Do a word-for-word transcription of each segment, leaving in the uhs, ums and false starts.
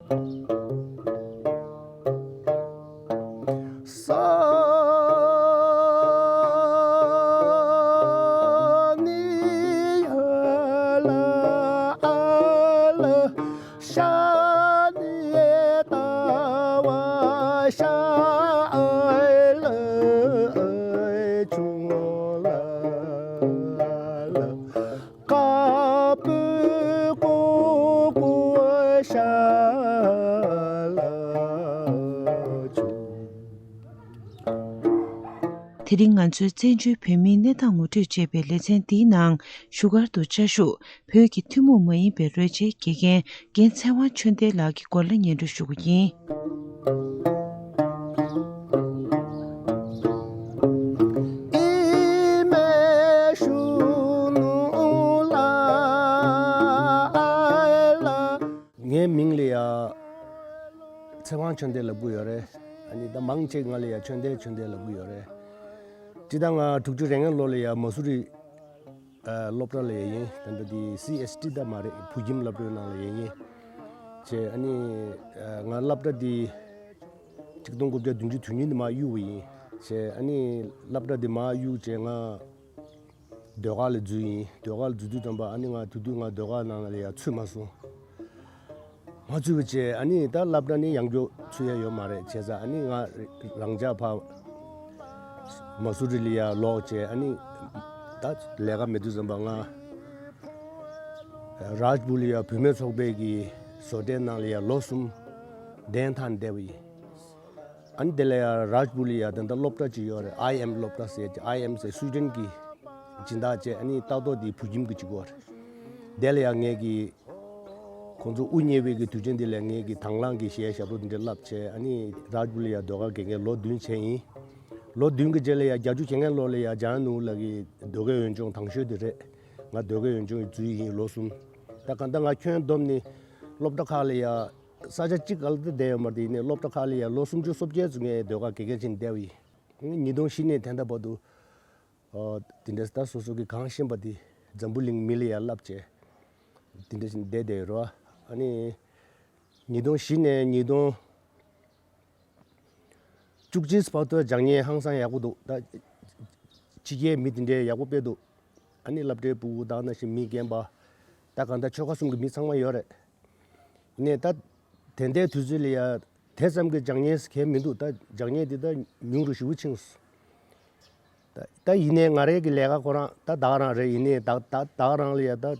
ས་ནི་ཡ་ལ་ཨ་ལ། ཤ་ནི་ད་བ་ཤ་ཨ་ལ་ཆུང་ལ་ལ། ཀ་པུ་ཀུ་ཀུ་ཤ་ལ་ཆུ། དེ་རིང་ང་ཚོའི་བཙན་བྱོལ་བོད་མིའི་གནས་སྟངས་ངོ་སྤྲོད་ཅེས་པའི་ལེ་ཚན་འདིའི་ནང་བཞུགས་སྒར་དུ་བཅའ་བཞུགས་བོད་ཀྱི་ཐུན་མོང་མ་ཡིན་པའི་རོལ་ཆའི་དགེ་རྒན་རྒན་ཚེ་དབང་ཆོས་ལྡན་ལགས་ཀྱི་སྐོར་ལ་སྙན་སྒྲོན་ཞུ་རྒྱུ་ཡིན། ངའི་མིང་ལ་ཡ་ཚེ་དབང་ཆོས་ལྡན་ལབ་ཀྱི་ཡོད་རེད། ཨ་ནི་ད་མང་ཆེ་ང་ལ་ཡ་ཆོས་ལྡན་ཆོས་ལྡན་ལབ་ཀྱི་ཡོད་རེད། སྤྱིར་བཏང་ང་དྲུག་ཅུ་རེ་ལྔ་ལོ་ལ་ཡ་མ་སུ་རི་ཨ་སློབ་གྲྭ་ལ་ཡ་ཡིན། ད་ལྟ་འདི་སི་ཨེས་ཊི་ད་མ་རེད། བོད་ཁྱིམ་སློབ་གྲྭའི་ནང་ལ་ཡ་ཡིན། བྱས་ཨ་ནི་ཨ་ང་སློབ་གྲྭ་འདི་ཆིག་སྟོང་དགུ་བརྒྱ་བདུན་ཅུ་དོན་གཉིས་ནས་མར་གཡུགས་པ་ཡིན། བྱས་ཨ་ནི་སློབ་གྲྭ་འདི་མར་གཡུགས་བྱས་ང་ཟློས་གར་ལ་འཛུལ་ཡིན། ཟློས་གར་ལ་འཛུལ་དུས་ཙམ་པ་ཨ་ནི་ང་དེ་དུས་ང་ཟློས་གར་ནང་ལ་ཡ་ཚུད་མ་སོང་། མ་ཚུད་པ་བྱས་ཨ་ནི་ད་སློབ་གྲྭ་ནས་ཡང་བསྐྱར་ཚུད་ཡ་ཡོད་མ་རེད། བྱས་ཙང་ཨ་ནི་ང་རང་ཅག་ཕར་མ་སུ་རི་ལ་ཡ་ལོག་བྱས་ཨ་ནི་ད་ལས་ཀ་མེད་དུས་ཙམ་པ་ང་རཱཇ་པུར་ལ་ཡ་བུད་མེད་ཚོགས་པའི་གི་བཟོ་གྲྭའི་ནང་ལ་ཡ་ལོ་གསུམ་གདན་ཐང་བསྡད་པ་ཡིན། ཨ་ནི་དེ་ལ་ཡ་རཱཇ་པུར་ལ་ཡ་ད་ལྟ་སློབ་གྲྭ་ཅིག་ཡོད་རེད། ཨའི་ཨེམ་སློབ་གྲྭ་ཟེར་གྱི། ཨའི་ཨེམ་ཟེར་སུའི་ཌེན་གྱི་སྦྱིན་བདག་བྱས། ཨ་ནི་ལྟ་རྟོག་དེ་བོད་ཁྱིམ་གྱི་ཅིག་ཡོད་རེད། དེ་ལ་ཡ་ངས་ཀྱི་ཁོང་ཚོ་དབུ་བརྙེས་པའི་གི་དུས་ཆེན་འདི་ལ་ངས་ཀྱི་དང་བླངས་ཀྱི་གཞས་ཞབས་བྲོ་འདི་འདྲ་བསླབ་བྱས། ཨ་ནི་རཱཇ་པུར་ལ་ཡ་ཟློས་གར་དགེ་རྒན་ལོ་བདུན་བྱས་ཡིན། ལོ་བདུན་གྱི་རྗེས་ལ་ཡ་བརྒྱད་ཅུ་གྱ་ལྔ་ལོ་ལ་ཡ་ཇ་ནུ་ལགས་ཀྱི་ཟློས་གར་འོས་སྦྱོང་དང་ཤོས་དེ་རེད། ང་ཟློས་གར་འོས་སྦྱོང་གི་འཛུལ་ཡིན་ལོ་གསུམ། ད་གང་ལྟར་ང་ཁྱོན་བསྡོམས་ནི་སློབ་གྲྭ་ཁག་ལ་ཡ་ས་ཆ་གཅིག་ག་ལ་དེ་བསྡད་ཡོད་མ་རེད། དེ་ནས་སློབ་གྲྭ་ཁག་ལ་ཡ་ལོ་སུམ་ཅུ་སོ་བརྒྱད་ཙམ་ངས་ཟློས་གར་དགེ་རྒན་བྱས་ནས་བསྡད་པ་ཡིན། ཉིས་སྟོང་བཞི་ནས་ད་ལྟ་བར་དུ་ཨོ་དེ་འདྲ་ད་སོ་སོ་གི་གང་ཤེས་པ་དེ་འཛམ་བུ་གླིང་མི་ལ་ཡ་བསླབ་བྱས་དེ་འདྲ་བྱས་ནས་བསྡད་བསྡད་ཡོད་རེད་བ། ཨ་ནི་ཉིས་སྟོང་བཞི་ནས་ཉིས་སྟོང་བཅུ་གཅིག་བར་དུ་སྦྱང་བརྙན་ཧང་སང་ཡག་པོ་འདུག་ད་ཕྱི་རྒྱལ་མི་དེ་འདྲའི་ཡག་པོ་དཔེ་འདུག་ཨ་ནི་སློབ་གྲྭའི་ཕྲུ་གུ་དང་ནང་བཞིན་མི་རྒན་པ། ད་གང་ལྟར་ཆོལ་ཁ་གསུམ་གྱི་མི་ཚང་མ་ཡོད་རེད། ནས་ད་དེ་འདྲའི་དུས་ཚོད་ལ་ཡ་དེ་ཙམ་གྱི་སྦྱང་བརྙན་གལ་མི་འདུག་ད་སྦྱང་བརྙན་འདི་ད་ཉུང་རུ་ཞེ་པོ་ཕྱིན་སོང་། ད་ད་ཡིན་ནའི་ང་རའི་གི་ལས་ཀ་ཁོ་རང་ད་ད་ག་རང་རེད། ཡིན་ནའི་ད་ད་ད་ག་རང་ལ་ཡ་ད་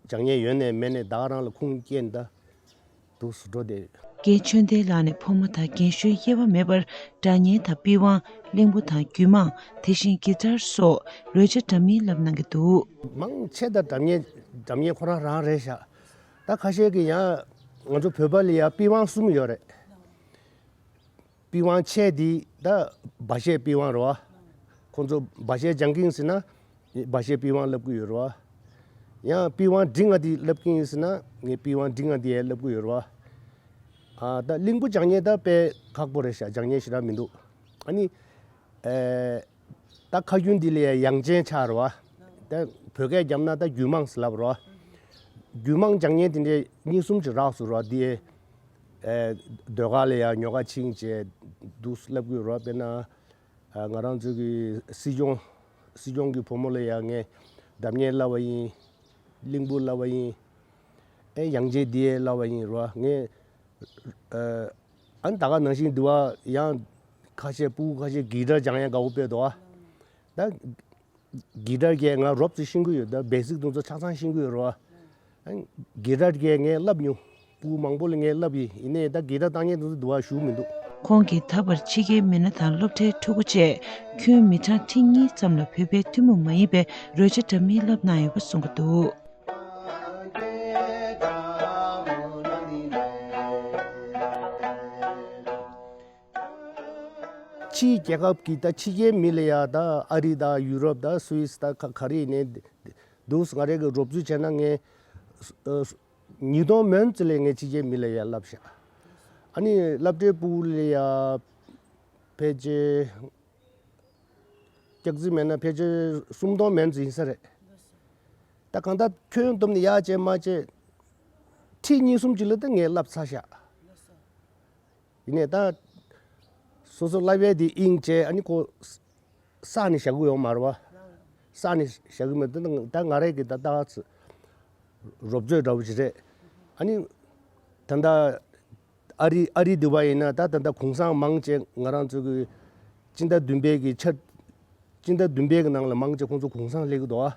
སྦྱང་བརྙན་ཡོད་ནའི་མེད་ནའི་ད་ག་རང་ལ་ཁུངས་སྐྱེལ་ནས་ད་འདུག་སེ་འགྲོ་བསྡད་ཡོད། རྒན་ཆོས་ལྡན་ལགས་ནས་ཕོ་མོ་དང་རྒན་གཞོན་དབྱེ་བ་མེད་པར་སྒྲ་སྙན་དང་པི་ཝང་། གླིང་བུ་དང་རྒྱུད་མང་། དེ་བཞིན་གི་ཊར་སོགས་རོལ་ཆ་འདྲ་མིན་བསླབ་གནང་གི་འདུག་མང་ཆེ་ད་སྒྲ་སྙན་སྒྲ་སྙན་ཁོ་རང་རང་རེད་ཤག་ད་ཁ་ཤས་ཀྱིས་ཡང་ང་ཚོ་བོད་པ་ལ་ཡང་པི་ཝང་གསུམ་ཡོད་རེད། པི་ཝང་ཆེ་འདི་ད་སྦ་བཞེད་པི་ཝང་རེད་བ། ཁོང་ཚོ་སྦ་བཞེད་སྦྱང་གི་ཡིན་ཟེར་ན་སྦ་བཞེད་པི་ཝང་བསླབ་ཀྱི་ཡོད་རེད་བ། ཡང་པི་ཝང་འབྲིང་བ་འདི་བསླབ་ཀྱི་ཡིན་ཟེར་ན་ངས་པི་ཝང་འབྲིང་བ་འདི་ཡང་བསླབ་ཀྱི་ཡོད་རེད་བ། ཨ་ད་གླིང་བུ་སྦྱང་མཁན་ད་དཔེ་ཁག་པོ་རེད་ཤག་སྦྱང་མཁན་ཞེ་དྲག་མི་འདུག་ཨ་ནི་ཨེ་ད་ཁ་རྒྱུན་འདི་ལ་ཡང་དབྱངས་ཅན་ཆགས་རེད་བ། ད་བོད་སྐད་རྒྱབ་ན་ད་རྒྱུད་མང་ཟེར་ལབ་རེད་བ། རྒྱུད་མང་སྦྱང་མཁན་དེ་འདྲའི་གཉིས་གསུམ་ཅིག་རག་སོང་རེད་བ། འདི་ཨེ་ཟློས་གར་ལ་ཡང་ཉོ་ག་ཕྱིན་བྱས་འདུག་སེ་ལབ་ཀྱི་ཡོད་རེད་བ། དཔེར་ན་ཨ་ང་རང་ཚོ་གི་སྲིད་སྐྱོང་སྲིད་སྐྱོང་གི་བུ་མོ་ལ་ཡང་ངས་སྒྲ་སྙན་བསླབས་པ་ཡིན། གླིང་བུ་བསླབས་པ་ཡིན། ཨེ་དབྱངས་ཅན་འདི་ཡང་བསླབས་པ་ཡིན་རེད་བ། ངས་ཨ་ཨ་ནི་ད་ག་ནང་བཞིན་འདི་བ་ཡང་ཁ་ཤས་སྤུ་གུ་ཁ་ཤས་གི་ཊར་སྦྱང་ཡ་དགའ་བོ་དཔེ་འདུག་ཨ། ད་གི་ཊར་སྐད་ང་རོབ་ཙམ་ཤེས་ཀྱི་ཡོད། ད་བེ་སིག་དེ་ཚོ་ཆ་ཚང་ཤེས་ཀྱི་ཡོད་རེད་བ། ཨ་གི་ཊར་སྐད་ངས་བསླབས་མྱོང་། སྤུ་གུ་མང་པོ་ལ་ངས་བསླབས་ཡིན། ཡིན་ནའི་ད་གི་ཊར་བཏང་མཁན་དེ་ཚོ་འདི་བ་ཞུགས་མི་འདུག་ཁོང་གིས་ད་བར་ཕྱི་རྒྱལ་མི་སྣ་དང་སློབ་གྲྭའི་ཕྲུ་གུ་བཅས་ཁྱོན་མི་གྲངས་ཁྲི་གཉིས་ཙམ་ལ་བོད་པའི་ཐུན་མོང་མ་ཡིན་པའི་རོལ་ཆ་འདྲ་མིན་བསླབ་གནང་ཡོད་པ་གསུང་གི་འདུག་ཕྱིའི་རྒྱལ་ཁབ་ཀྱི་ད་ཕྱི་རྒྱལ་མི་ལ་ཡ་ད་ཨ་རི་དང་ཡུ་རོབ་དང་སུད་སི་དང་ག་ག་རེ་ཡིན་ནའི་འདུག་ང་རའི་གི་རོབ་ཚུལ་བྱས་ན་ངས་ཨ་ཉིས་སྟོང་མན་ཙམ་ལས་ངས་ཕྱི་རྒྱལ་མི་ལ་ཡ་བསླབས་ཤག་ཨ་ནི་སློབ་གྲྭའི་སྤུ་གུ་ལ་ཡ་ཕལ་ཆེར་སྐྱག་རྫུན་མེད་ན་ཕལ་ཆེར་སུམ་སྟོང་མན་ཙམ་ཡིན་ས་རེད། ད་གང་ལྟར་ཁྱོན་བསྡོམས་ནས་ཡར་བྱས་མར་བྱས་ཁྲི་གཉིས་གསུམ་ཅིག་ལ་ད་ངས་བསླབས་ཚར་ཤག་དེ་ནས་ད་སོ་སོ་བསླབ་པའི་དེ་དབྱིངས་བཅས་ཨ་ནི་ཁོ་བསགས་ནས་བཞག་གི་ཡོད་མ་རེད་བ། བསགས་ནས་བཞག་གི་མེད། ད་ད་ང་རང་གི་ད་ད་རོབ་ཚོད་འདྲ་བོ་ཞིག་རེད། ཨ་ནི་ད་ད་ཨ་རི་ཨ་རི་འདི་བ་ཡིན་ན་ད་ད་ད་གུང་སེང་མང་ཆེ་ང་རང་ཚོ་གི་སྤྱི་ཟླ་བདུན་པའི་གི་ཆ་སྤྱི་ཟླ་བདུན་པའི་གི་ནང་ལ་མང་ཆེ་ཁོང་ཚོ་གུང་སེང་སླེབས་ཀྱི་འདུག་ཨ།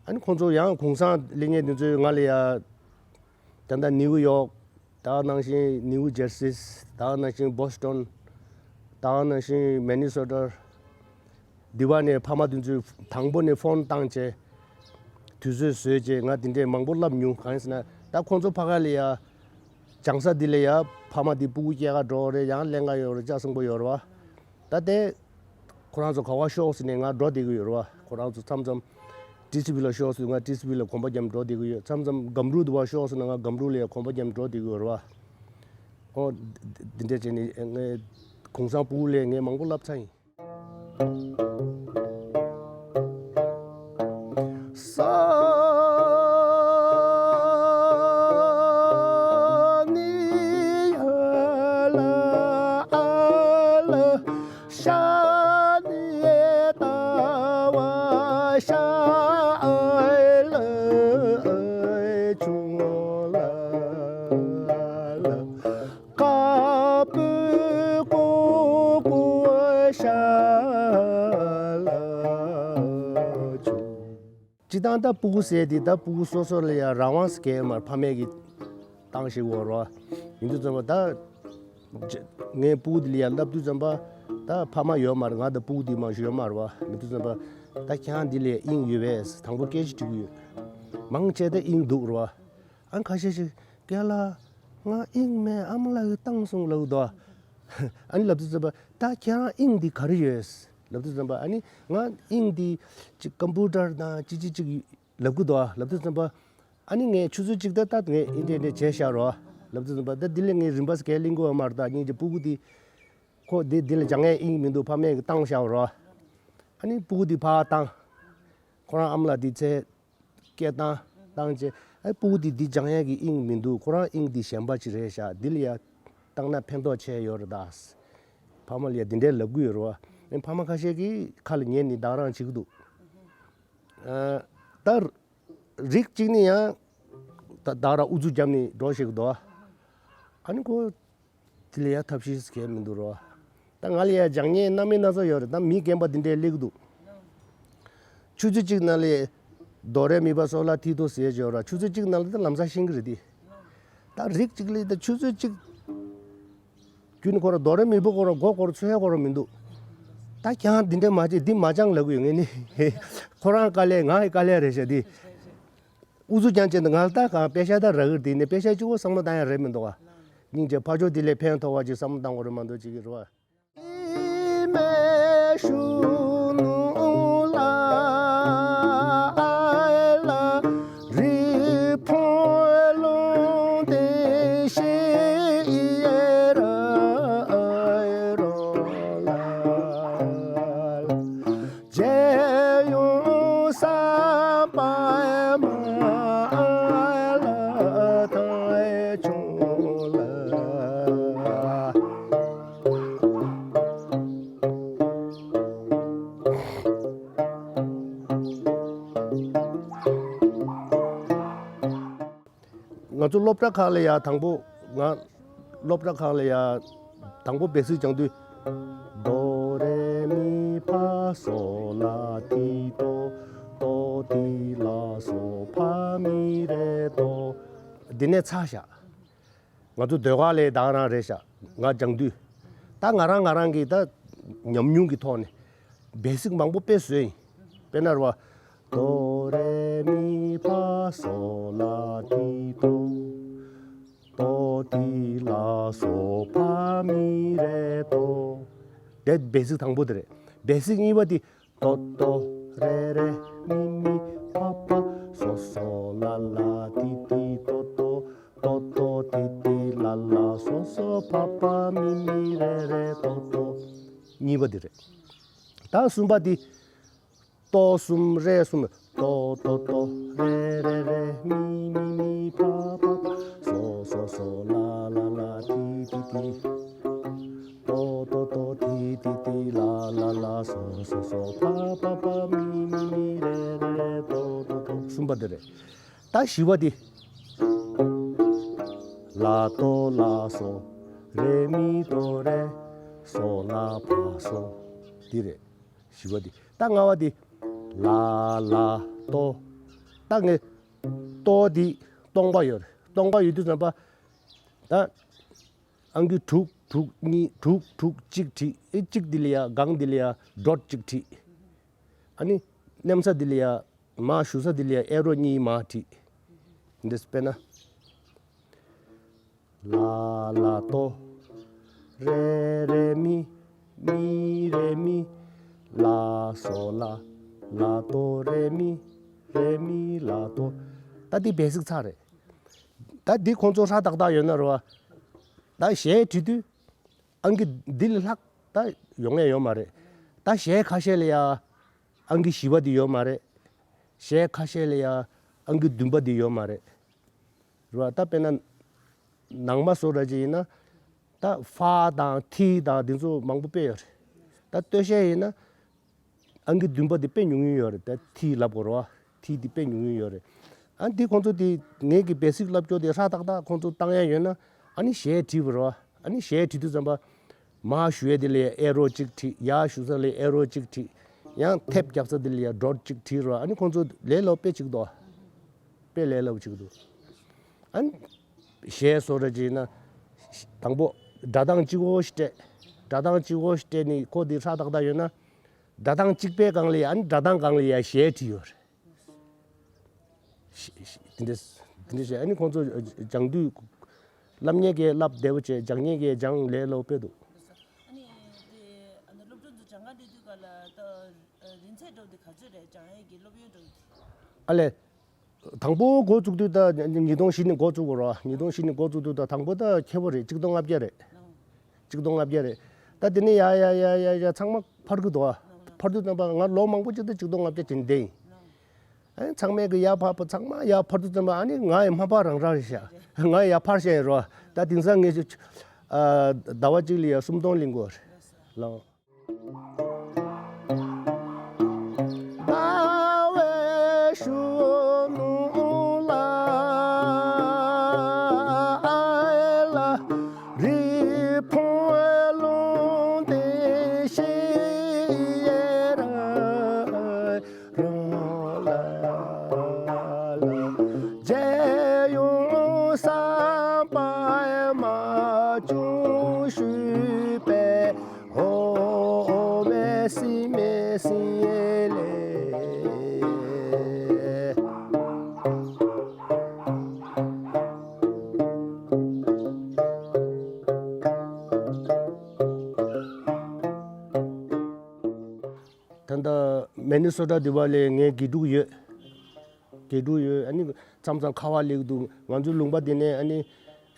ཨ་ནི་ཁོང་ཚོ་ཡང་གུང་སེང་སླེབས་མཁན་དེ་ཚོས་ང་ལ་ཡ་ད་ལྟ་ནིའུ་ཡོག་ད་ནང་བཞིན་ནིའུ་ཇར་སི། ད་ནང་བཞིན་བོ་སི་ཊོན། ད་ནང་བཞིན་མི་ནི་སོ་ཊ། འདི་བ་ནས་ཕ་མ་དེ་ཚོས་དང་པོ་ནས་ཕོན་བཏང་བྱས། དུས་ཚོད་བཟོས་བྱས་ང་དེ་འདྲས་མང་པོ་བསླབ་མྱོང་། གང་ཡིན་ཟེར་ན་ད་ཁོང་ཚོ་ཕ་ག་ལ་ཡ་སྦྱང་ས་འདི་ལ་ཡ་ཕ་མ་དེ་སྤུ་གུ་སྐྱེལ་ག་འགྲོ་རེད། ཡང་ཀླད་ཀ་ཡོད་རེད། ལྕགས་སྲིན་པོ་ཡོད་རེད་བ། ད་དེ་ཁོ་རང་ཚོ་ག་བ་ཤོག་ཟེར་ནས་ང་འགྲོ་བསྡད་ཀྱི་ཡོད་རེད་བ། ཁོ་རང་ཚོ་མཚམས་མཚམས་ཊི་སི་ཝི་ལ་ཤོག་ཟེར་ང་ཊི་སི་ཝི་ལ་གོམ་པ་རྒྱབ་འགྲོ་བསྡད་ཀྱི་ཡོད། མཚམས་མཚམས་སྒམ་རུ་དུ་བ་ཤོག་ཟེར་ན་ང་སྒམ་རུ་ལ་ཡང་གོམ་པ་རྒྱབ་འགྲོ་བསྡད་ཀྱི་ཡོད་རེད་བ། ཨོ་འདི་འདྲ་བྱས་ནས་ངས་གུང་སེང་སྤུ་གུ་ལ་ངས་མང་པོ་བསླབ་ཚར་ཡིན། ས་ནི་ཡ་ལ་ཨ་ལ། ཤ་ནི་ད་བ་ཤ་ཨ་ལ་ཆུང་ལ་ལ། ཀ་པུ་ཀུ་ཀུ་ཤ་ལ་ཆུ། སྤྱིར་བཏང་ད་སྤུ་གུ་ཟེར་དེ་ད་སྤུ་གུ་སོ་སོ་ལ་ཡང་རང་དབང་ཟེར་མཁན་ཡོད་མ་རེད། ཕ་མས་ཀྱི་བཏང་ཞིག་འོར་བ་ཡིན་དུས་ཙམ་པ་ད་ངའི་སྤུ་གུ་དེ་ལ་ཡང་བསླབ་དུས་ཙམ་པ་ད་ཕ་མ་ཡོད་མ་རེད། ང་དང་སྤུ་གུ་དེ་མང་ཤོས་ཡོད་མ་རེད་བ། མི་དུས་ཙམ་པ་ད་ཁྱེད་རང་འདི་ལ་དབྱིངས་ཡོད་པས་དང་པོ་སྐད་ཆ་དྲི་གི་ཡོད། མང་ཆེ་ད་དབྱིངས་འདུག་རེད་བ། ཨ་ཁ་ཤས་ཤིག་རྒན་ལགས་ང་དབྱིངས་མེད། ཨ་མ་ལགས་ཀྱིས་བཏང་སོང་ལབ་འདུག་ཨ་ནི་ལབ་དུས་ཙམ་པ་ད་ཁྱེད་རང་དབྱིངས་འདི་ག་རེ་ཡོད་ལབ་དུས་ཙམ་པ་ཨ་ནི་ང་དབྱིངས་འདི་ཅིག་ཀམ་པུ་ཊར་དང་ཅི་ཅི་ཅིག་ལབ་གི་འདུག་ཨ། ལབ་དུས་ཙམ་པ་ཨ་ནི་ངས་ཆུ་ཚོད་གཅིག་ད་ལྟ་ངས་ཨིན་དྲེ་ནས་བྱས་བཞག་རོགས་ལབ་དུས་ཙམ་པ་ད་འདི་ལས་ངས་རིན་པ་སྐད་གླིང་གོ་མར་ད་སྙིང་རྗེ་སྤུ་གུ་འདི་ཁོ་འདི་འདི་ལ་སྦྱང་ཡས་དབྱིངས་མི་འདུག་ཕ་མས་ཀྱིས་བཏང་བཞག་རོགས། ཨ་ནི་སྤུ་གུ་འདི་ཕར་བཏང་། ཁོ་རང་ཨ་མ་ལགས་འདི་ཚེ་སྐད་བཏང་བཏང་བྱས་ཨ་སྤུ་གུ་འདི་འདི་སྦྱང་ཡས་ཀྱི་དབྱིངས་མི་འདུག་ཁོ་རང་དབྱིངས་འདི་གཞན་པ་ཅིག་རེད་ཤག་འདི་ལ་ཡ་བཏང་ན་ཕན་ཐོགས་ཆེ་ཡོད་རེད་ད། ཕ་མ་ལ་ཡ་འདི་འདྲའི་ལབ་གི་ཡོད་རེད་བ། ཨ་ནི་ཕ་མ་ཁ་ཤས་ཀྱིས་ཁ་ལ་ཉན་ནས་བདག་རང་བྱེད་ཀྱི་འདུག་ཨ་ད། རིགས་གཅིག་ནི་ཡང་ད་བདག་ར་ཨུ་ཚུགས་བརྒྱབ་ནས་འགྲོ་ཤེས་ཀྱི་འདུག་ཨ་ནི་ཁོ་དེ་ལ་ཡང་ཐབས་ཤེས་གལ་མི་འདུག་རོ། ད་ང་ལ་ཡང་སྦྱང་མཁན་སྣ་མིན་སྣ་ཚོགས་ཡོད་རེད། ད་མི་རྒན་པ་འདི་འདྲའི་སླེབས་ཀྱི་འདུག་ཆུ་ཚོད་གཅིག་ནང་ལ་དོ་རེ་མི་ཕ་སོ་ལ་ཐི་དོ་ཟེར་ཡོད་ར། ཆུ་ཚོད་གཅིག་ནང་ལ་ད་ལམ་སང་ཤེས་ཀྱི་རེད་དེ། ད་རིགས་གཅིག་ལ་ད་ཆུ་ཚོད་གཅིག་རྒྱུན་ཁོ་ར་དོ་རེ་མི་ཕོ་ཁོ་ར་མགོ་ཁོ་ར་ཚོས་ཁོ་ར་མི་འདུག་ད་ཁྱེད་རང་འདི་འདྲ་མ་བྱེད་འདི་མ་སྦྱང་ལབ་གི་ཡོད་ངས་ནི། ཁོ་རང་དཀའ་ལས་ང་ཡི་དཀའ་ལས་རེད་ཤག་འདི། ཨུ་ཚུགས་རྐྱང་བྱས་ནས་ང་ལ་ད་གང་པེ་ཤ་ད་རག་གི་རེད། དེ་ནས་པེ་ཤ་གཅིག་པོ་བསམ་བློ་བཏང་ཡ་རེད་མི་འདུག་ག་སྙིང་རྗེ་ཕར་ཕྱོགས་འདི་ལས་ཕན་ཐོགས་པ་ཅིག་བསམ་བློ་བཏང་དགོས་རེད་མ་གཏོགས་ཅིག་གི་རེད་བ། ང་ཚོ་སློབ་གྲྭ་ཁག་ལ་ཡ་དང་པོ་ང་སློབ་གྲྭ་ཁག་ལ་ཡ་དང་པོ་བེ་སིག་སྦྱང་དུས། དོ་རེ་མི་ཕ་སོ་ལ་ཏི་དོ། དོ་ཏི་ལ་སོ་ཕ་མི་རེ་དོ། འདི་ནས་ཚར་བཞག་ང་ཚོ་ཟློས་གར་ལས་དང་རང་རེད་ཤག་ང་སྦྱང་དུས། ད་ང་རང་ང་རང་གི་ད་ཉམས་མྱོང་གི་ཐོག་ནས་བེ་སིག་མང་པོ་དཔེ་བཟོས་ཡིན། དཔེར་ན་རེད་བ། དོ་རེ་མི་ཕ་སོ་ལ་ཏི་དོ། དོ་ཏི་ལ་སོ་ཕ་མི་རེ་དོ། དེ་བེ་སིག་དང་པོ་དེ་རེད། བེ་སིག་གཉིས་པ་དེ། དོ་དོ་རེ་རེ་མི་མི་ཕ་ཕ་སོ་སོ་ལ་ལ་ཏི་ཏི་དོ་དོ། དོ་དོ་ཏི་ཏི་ལ་ལ་སོ་སོ་ཕ་ཕ་མི་མི་རེ་རེ་དོ་དོ། གཉིས་པ་འདི་རེད། ད་གསུམ་པ་འདི། ཏོ་གསུམ་རེ་གསུམ། ཏོ་ཏོ་ཏོ་རེ་རེ་རེ་མི་མི་མི་ཕ་ཕ་ཕ་སོ་སོ་སོ་ལ་ལ་ལ་ཏི་ཏི་ཏི། ཏོ་ཏོ་ཏི་ཏི་ཏི་ལ་ལ་ལ་སོ་སོ་སོ་ཕ་ཕ་ཕ་མི་མི་མི་རེ་རེ་རེ་ཏོ་ཏོ་ཏོ། གསུམ་པ་དེ་རེད། ད་བཞི་པ་དེ། ལ་ཏོ་ལ་སོ། རེ་མི་ཏོ་རེ། སོ་ལ་ཕ་སོ། འདི་རེད། བཞི་པ་དེ། ད་ལྔ་པ་དེ། ལ་ལ་ཏོ། ད་ངས་ཏོ་དེ་སྟོང་པ་ཡོད་རེད། སྟོང་པ་ཡོད་དུས་ཙམ་པ། ད་ཨང་ཀི་དྲུག་དྲུག་གཉིས་དྲུག་དྲུག་གཅིག་བྲིས། ཨེ་གཅིག་འདི་ལ་ཡ་སྒང་འདི་ལ་ཡ་ཌོཊ་གཅིག་བྲིས། ཨ་ནི་མནན་ས་འདི་ལ་ཡ་མར་ཞུ་ས་འདི་ལ་ཡ་ཨེ་རོ་གཉིས་མར་བྲིས། འདི་དཔེར་ན། ལ་ལ་ཏོ། རེ་རེ་མི། མི་རེ་མི། ལ་སོ་ལ། ལ་ཏོ་རེ་མི། རེ་མི་ལ་ཏོ། ད་འདི་བེ་སིག་ཚར་རེད། ད་འདི་ཁོང་ཚོ་ཧྲ་ཏག་ཏག་ཡོད་ན་རེད་བ། ད་གཞས་བྲིས་དུས། ཨང་ཀི་འདི་ལས་ལྷག་ད་ཡོང་ཡས་ཡོད་མ་རེད། ད་གཞས་ཁ་ཤས་ལ་ཡ་ཨང་ཀི་བཞི་པ་འདི་ཡོད་མ་རེད། གཞས་ཁ་ཤས་ལ་ཡ་ཨང་ཀི་བདུན་པ་འདི་ཡོད་མ་རེད། རེད་བ། ད་དཔེར་ན་ནང་མ་བཟོ་འདྲ་ཅིག་ཡིན་ན། ད་ཧྥ་དང་ཐི་དང་འདི་ཚོ་མང་པོ་དཔེ་ཡོད་རེད། ད་སྟོད་གཞས་ཡིན་ན། ཨང་ཀི་བདུན་པ་དེ་དཔེ་ཉུང་ཉུང་ཡོད་རེད། ད་ཐི་ལབ་དགོས་རེད་བ། ཐི་དེ་དཔེ་ཉུང་ཉུང་ཡོད་རེད། ཨ་འདི་ཁོང་ཚོ་དེ་ངེད་ཀྱི་བེ་སིག་བསླབ་སྐྱོར་དེ་ཧྲ་ཏག་ཏག་ཁོང་ཚོ་བཏང་ཡ་ཡོད་ན། ཨ་ནི་གཞས་བྲིས་པ་རེད་བ། ཨ་ནི་གཞས་བྲིས་དུས་ཙམ་པ། མར་ཞུ་ཡས་དེ་ལ་ཡ་ཨེ་རོ་གཅིག་བྲིས། ཡར་ཞུ་ས་ལ་ཡ་ཨེ་རོ་གཅིག་བྲིས། ཡང་ཐེབས་རྒྱབ་ས་དེ་ལ་ཡ་ཌོཊ་གཅིག་བྲིས་རེད་བ། ཨ་ནི་ཁོང་ཚོ་ལས་སླ་པོ་དཔེ་གཅིག་འདུག་དཔེ་ལས་སླ་པོ་གཅིག་འདུག་ཨ་ནི་གཞས་བཟོ་འདྲ་ཅིག་ཡིན་ན། དང་པོ་སྒྲ་གདངས་གཅིག་པོ་ཞིག་སྤྲད། སྒྲ་གདངས་གཅིག་པོ་ཞིག་སྤྲད་ནས་ཁོ་དེ་ཧྲ་ཏག་ཏག་ཡོད་ན། སྒྲ་གདངས་གཅིག་པའི་སྒང་ལ་ཡ། ཨ་ནི་སྒྲ་གདངས་སྒང་ལ་ཡ་གཞས་བྲིས་ཡོད་རེད། ཤ་ཤ་དེ་འདྲས་དེ་འདྲས་བྱས། ཨ་ནི་ཁོང་ཚོ་སྦྱང་དུས། བསླབ་མཁན་གྱིས་བསླབ་བདེ་པོ་བྱས། སྦྱང་མཁན་གྱིས་སྦྱང་ལས་སླ་པོ་དཔེ་འདུག་ཨ་ནི་དེ་ཨ་ནི་སློབ་སྦྱོང་དུ་སྦྱང་ག་འགྲོ་དུས་སྐབས་ལ་ད་རིན་ཚད་འདྲ་བོ་དེ་ག་ཚོད་རེད། སྦྱང་ཡས་ཀྱི་སློབ་ཡོན་འདྲ་བོ་དེ། ཨ་ལས། དང་པོ་འགོ་བཙུགས་དུས་ད་ཉིས་སྟོང་བཞི་ནས་འགོ་བཙུགས་པ་རེད་བ། ཉིས་སྟོང་བཞི་ནས་འགོ་བཙུགས་དུས་ད་དང་པོ་ད་ཁེ་པོ་རེད། གཅིག་སྟོང་ལྔ་བརྒྱ་རེད། གཅིག་སྟོང་ལྔ་བརྒྱ་རེད། ད་དེ་ནས་ཡར་ཡར་ཡར་ཡར་ཡར་ཚང་མ་འཕར་གྱི་འདུག་བ། འཕར་དུས་ཙམ་པ་ང་ལོ་མང་པོ་ཅིག་ད་གཅིག་སྟོང་ལྔ་བརྒྱ་ཅིག་བསྡད་ཡིན། ཨ་ནི་ཚང་མས་གི་ཡར་འཕར་འཕར། ཚང་མ་ཡར་འཕར་དུས་ཙམ་པ། ཨ་ནི་ང་ཡི་མ་འཕར་རང་རང་རེད་ཤག་ང་ཡར་འཕར་བཞག་ཡིན་རོ། ད་དེང་སང་ངས་ཅིག་ཨ་ཟླ་བ་གཅིག་ལ་ཡར་སུམ་སྟོང་ལེན་དགོས་རེད་ལགས། ཟླ་བའི་གཞོན་ནུ་ལ་ཨ་ལ་རི་བོང་ལུང་བསྟན་ཤེས་ཡ་ར། རང་ལ་ལ་མཇལ་ཡོང་བསམ་པ་མ་བྱུང་ཞུས་པས། ཧོ་མེ་སི་མེ་སི་ལེ། ད་ལྟ་མི་ནི་སོ་ཊ་འདི་པ་ལ་ངའི་དགེ་ཕྲུག་ཡོད། དགེ་ཕྲུག་ཡོད། ཨ་ནི་མཚམས་མཚམས་ཁ་པར་སླེབས་འདུག་ང་ཚོའི་ལུང་པ་འདི་ནས་ཨ་ནི་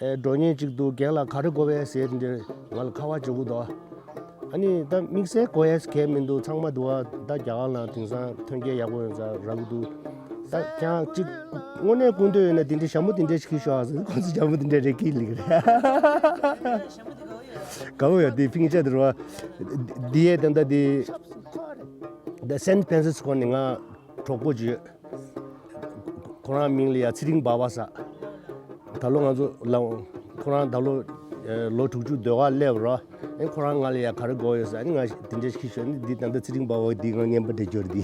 ཨེ་འགྲོ་མཁན་ཅིག་འདུག་རྒན་ལགས་ག་རེ་དགོས་པས་ཟེར་འདིར་ང་ལ་ཁ་པར་འཇོག་གི་འདུག་ཨ་ནི་ད་དམིགས་བསལ་དགོས་ཡས་གལ་མི་འདུག་ཚང་མ་འདུག་བ། ད་རྒྱ་གར་ནང་དེང་སང་ཐོན་སྐྱེད་ཡག་པོ་ཡོད་ས་རག་གི་འདུག་ད་ཀྱང་ཅིག་དངོས་གནས་ཀུན་འདོད་ཡོད་ན་དེ་འདྲའི་ཞྭ་མོ་དེ་འདྲས་ཞིག་ཤོག་ཨ་ཟེར། ཁོང་ཚོ་ཞྭ་མོ་དེ་འདྲས་རེད་ཀི་ལིག་རེད། དགའ་པོ་ཡོད་དེ་ཕིང་ཆ་དེ་རེད་བ། འདི་ཡས་ད་ལྟ་དེ། ད་སན་ཕན་སི་སི་ཀོ་ནས་ང་གྲོགས་པོ་ཅིག་ཡོད། ཁོ་རང་མིང་ལ་ཡ་ཚེ་རིང་སྦ་བ་ཟེར། ད་ལོ་ང་ཚོ་ལ་ཁོ་རང་ད་ལོ་ལོ་དྲུག་ཅུ་ཟློས་གར་སླེབས་རོ། ཨེ་ཁོ་རང་ང་ལ་ཡ་ག་རེ་དགོས་ཡོད་ཟེར། ཨ་ནི་ང་དེ་འདྲས་ཤིག་ཤོད་ནི་འདི་ད་ལྟ་ཚེ་རིང་སྦ་བ་འདི་ང་རྔན་པ་སྤྲད་འབྱོར་འདི།